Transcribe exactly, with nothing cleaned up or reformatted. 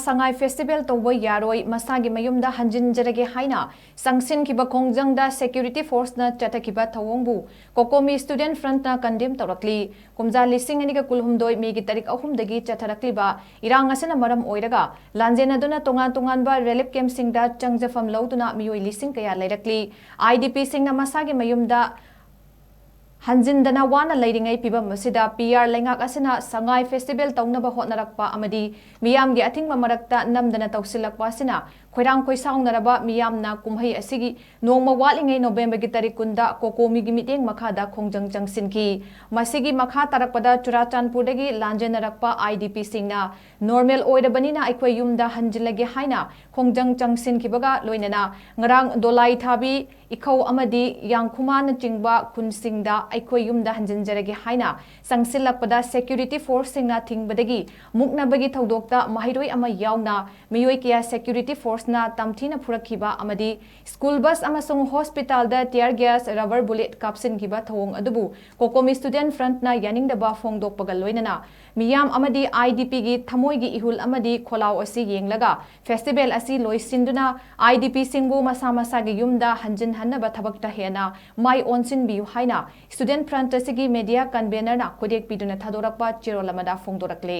ꯁꯉꯥꯏ festival ꯇꯧꯕ ꯌꯥꯔꯣꯏ, ꯃꯁꯥꯒꯤ ꯃꯌꯨꯝꯗ ꯍꯟꯖꯤꯟꯖꯔꯒꯦ ꯍꯥꯏꯅ ꯆꯪꯁꯤꯟꯈꯤꯕ ꯈꯣꯡꯖꯪꯗ ꯁꯦꯀ꯭ꯌꯨꯔꯤꯇꯤ ꯐꯣꯔꯁꯅ ꯆꯠꯊꯈꯤꯕ ꯊꯧꯑꯣꯡꯕꯨ ꯀꯣꯀꯣꯃꯤ ꯁ꯭ꯇꯨꯗꯦꯟꯠ ꯐ꯭ꯔꯟꯠꯅ ꯀꯟꯗꯦꯝ ꯇꯧꯔꯛꯂꯤ꯫ ꯀꯨꯝꯖꯥ ꯂꯤꯁꯤꯡ ꯑꯅꯤꯒ ꯀꯨꯟꯍꯨꯝꯗꯣꯏ ꯃꯦꯒꯤ ꯇꯥꯔꯤꯛ ꯑꯍꯨꯝꯗꯒꯤ ꯆꯠꯊꯔꯛꯂꯤꯕ ꯏꯔꯥꯡ ꯑꯁꯤꯅ ꯃꯔꯝ ꯑꯣꯏꯔꯒ ꯂꯥꯟꯖꯦꯟꯅꯗꯨꯅ ꯇꯣꯉꯥꯟ ꯇꯣꯉꯥꯟꯕ ꯔꯤꯂꯤꯐ ꯀꯦꯝꯞꯁꯤꯡꯗ ꯆꯪꯖꯐꯝ ꯂꯧꯗꯨꯅ ꯃꯤꯑꯣꯏ ꯂꯤꯁꯤꯡ ꯀꯌꯥ ꯂꯩꯔꯛꯂꯤ꯫ IDPꯁꯤꯡꯅ ꯃꯁꯥꯒꯤ ꯃꯌꯨꯝꯗ ꯍꯟꯖꯤꯟꯗꯅ ꯋꯥꯅ ꯂꯩꯔꯤꯉꯩ ꯐꯤꯚꯝ ꯑꯁꯤꯗ PR ꯂꯩꯉꯥꯛ ꯑꯁꯤꯅ ꯁꯉꯥꯏ ꯐꯦꯁꯇꯤꯚꯦꯜ ꯇꯧꯅꯕ ꯍꯣꯠꯅꯔꯛꯄ ꯑꯃꯗꯤ ꯃꯤꯌꯥꯝꯒꯤ ꯑꯊꯤꯡꯕ ꯃꯔꯛꯇ ꯅꯝꯗꯅ ꯇꯧꯁꯤꯜꯂꯛꯄ ꯑꯁꯤꯅ ꯈꯣꯏꯔꯥꯡ ꯈꯣꯏꯁꯥꯎꯅꯔꯕ ꯃꯤꯌꯥꯝꯅ ꯀꯨꯝꯍꯩ ꯑꯁꯤꯒꯤ ꯅꯣꯡꯃ ꯋꯥꯠꯂꯤꯉꯩ ꯅꯣꯕꯦꯝꯕꯔꯒꯤ ꯇꯥꯔꯤꯛ ꯀꯨꯟꯗ ꯀꯣꯀꯣꯃꯤꯒꯤ ꯃꯤꯠꯌꯦꯡ ꯃꯈꯥꯗ ꯈꯣꯡꯖꯪ ꯆꯪꯁꯤꯟꯈꯤ꯫ ꯃꯁꯤꯒꯤ ꯃꯈꯥ ꯇꯥꯔꯛꯄꯗ ꯆꯨꯔꯥꯆꯥꯟꯄꯨꯔꯗꯒꯤ ꯂꯥꯟꯖꯦꯟꯅꯔꯛꯄ IDPꯁꯤꯡꯅ ꯅꯣꯔꯃꯦꯜ ꯑꯣꯏꯔꯕꯅꯤꯅ ꯑꯩꯈꯣꯏ ꯌꯨꯝꯗ ꯍꯟꯖꯤꯜꯂꯒꯦ ꯍꯥꯏꯅ ꯈꯣꯡꯖꯪ ꯆꯪꯁꯤꯟꯈꯤꯕꯒ ꯂꯣꯏꯅꯅ ꯉꯔꯥꯡ ꯗꯣꯂꯥꯏꯊꯥꯕꯤ, ꯏꯈꯧ ꯑꯃꯗꯤ ꯌꯥꯡꯈꯨꯃꯥꯅꯆꯤꯡꯕ ꯈꯨꯟꯁꯤꯡꯗ ꯑꯩꯈꯣꯏ ꯌꯨꯝꯗ ꯍꯟꯖꯤꯟꯖꯔꯒꯦ ꯍꯥꯏꯅ ꯆꯪꯁꯤꯜꯂꯛꯄꯗ ꯁꯦꯀ꯭ꯌꯨꯔꯤꯇꯤ ꯐꯣꯔꯁꯁꯤꯡꯅ ꯊꯤꯡꯕꯗꯒꯤ ꯃꯨꯛꯅꯕꯒꯤ ꯊꯧꯗꯣꯛꯇ ꯃꯍꯩꯔꯣꯏ ꯑꯃ ꯌꯥꯎꯅ ꯃꯤꯑꯣꯏ ꯀꯌꯥ ꯁꯦꯀ꯭ꯌꯨꯔꯤꯇꯤ ꯐꯣꯔꯁꯅ ꯇꯝꯊꯤꯅ ꯐꯨꯔꯛꯈꯤꯕ ꯑꯃꯗꯤ ꯁ꯭ꯀꯨꯜ ꯕꯁ ꯑꯃꯁꯨꯡ ꯍꯣꯁꯄꯤꯇꯥꯜꯗ tear gas, rubber bullet ꯀꯥꯞꯁꯤꯟꯈꯤꯕ ꯊꯧꯑꯣꯡ ꯑꯗꯨꯕꯨ ꯀꯣꯀꯣꯃꯤ ꯁ꯭ꯇꯨꯗꯦꯟꯠ ꯐ꯭ꯔꯟꯠꯅ ꯌꯥꯅꯤꯡꯗꯕ ꯐꯣꯡꯗꯣꯛꯄꯒ ꯂꯣꯏꯅꯅ ꯃꯤꯌꯥꯝ ꯑꯃꯗꯤ IDPꯒꯤ ꯊꯃꯣꯏꯒꯤ ꯏꯍꯨꯜ ꯑꯃꯗꯤ ꯈꯣꯜꯂꯥꯎ ꯑꯁꯤ ꯌꯦꯡꯂꯒ ꯐꯦꯁꯇꯤꯚꯦꯜ ꯑꯁꯤ ꯂꯣꯏꯁꯤꯟꯗꯨꯅ IDPꯁꯤꯡꯕꯨ ꯃꯁꯥ ꯃꯁꯥꯒꯤ ꯌꯨꯝꯗ ꯍꯟꯖꯤꯟꯍꯟꯅꯕ ꯊꯕꯛꯇ ꯍꯦꯟꯅ ꯃꯥꯏ ꯑꯣꯟꯁꯤꯟꯕꯤꯌꯨ ꯍꯥꯏꯅ ꯁ꯭ꯇꯨꯗꯦꯟꯠ ꯐ꯭ꯔꯟꯠ ꯑꯁꯤꯒꯤ ꯃꯦꯗꯤꯌꯥ ꯀꯟꯚꯦꯅꯔꯅ ꯈꯨꯗꯦꯛ ꯄꯤꯗꯨꯅ ꯊꯥꯗꯣꯔꯛꯄ ꯆꯦꯔꯣꯜ ꯑꯃꯗ ꯐꯣꯡꯗꯣꯔꯛꯂꯤ꯫